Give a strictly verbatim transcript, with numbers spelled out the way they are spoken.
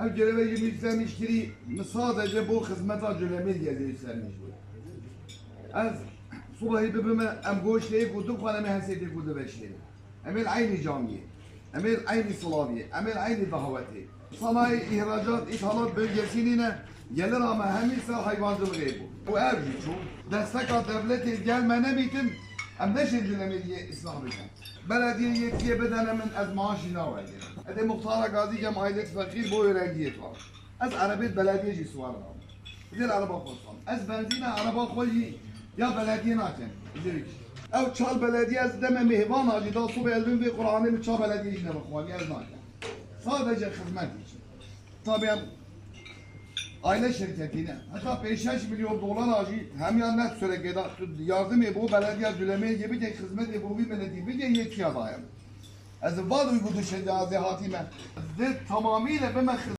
Ev göreve yirmi üç sermiş kirî, min sadece bo xizmeta Culemêrgê ez yirmi üç sermiş bû. Ez subahî bibime, em goştê ku dixwin, em hesê tê ku diveşêrin. Em ê li eynî camiyê, em ê li eynî silaviyê, em ê li eynî dahawetê. Sanayi, ihracat, ithalat bölgesi nîne, gelir ama hemî ser hayvancılık bû. Û ev jî çû. Desteka devletê gel me nebîtin, em neşên Culemêrgê islah bikin. Belediye yetkiye bidene min, ez maaşî nawerdim. Edê muxtara gazî kem ailet feqîr bo öğrenciyê xwe. Ez erebêt belediye jî siwar nabim. Zêr ereba xwe san. Ez benzîna ereba xwe jî ya belediye nakem. Zêr kişî. Ew çar belediye ez deme mêhvan a jî da sobê ez bin vê Qur'anê min çar belediye jî nebixwaniye ez nakem. Sadece xizmet için. Tabii em aile şirketine. Heta pênc şeş milyon dolar a jî hem ya net sürekê da tu yardımê bo belediye Culemêrgê bike, xizmetê bo vî miletî bike, yetkiya daye. Ez va duygu düşüncesi hatime. Zê tamamıyla bime